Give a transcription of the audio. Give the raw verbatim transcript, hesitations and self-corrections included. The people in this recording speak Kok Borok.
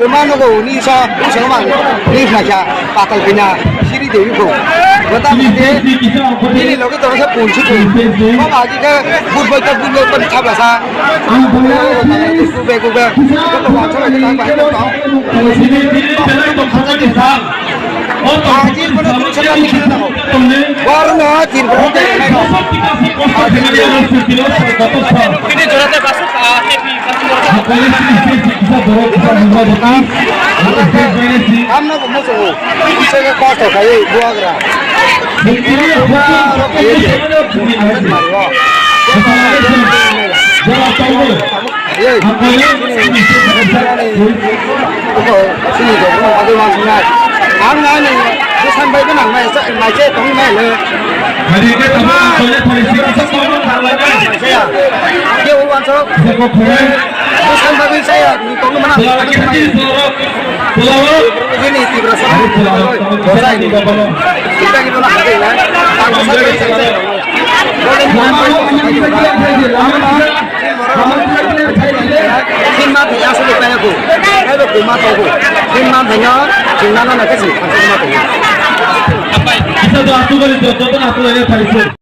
Rwma nogo uni sa, uni sa ma, uni sa kya, patal pina, siri dewi ko. Bata mite, ini logi toro sa punsi ko. Mama agi ka, good boy ka, good boy pa sabla sa. Good boy, good boy. Kau tu baca lagi tak baca kau. Sini, sini, sini, sini, sini, sini. Borno Tripura. Tamno bo muchungo. Isega kosto khai buagra. Ang ani bwsang bai gwnang mai, mai se tong mai le. Hari ke tama kole thari siksa tong thang lai na. Mai se ya. Ke o wanso. Seko khore. Bwsang bai saya ni tong mana. Pelawa kiti pelawa. Pelawa. Ini tiga belas. Hari pelawa. Bosai ni. Kita gitu lah hari ya. Ang bwsang bai saya. Hinma thai aswk kaya ko. Kaya ko ma to ko. Hinma thai no, hinma no na kasi, ma to. Kita tu aku kali tu, tu aku kali thari.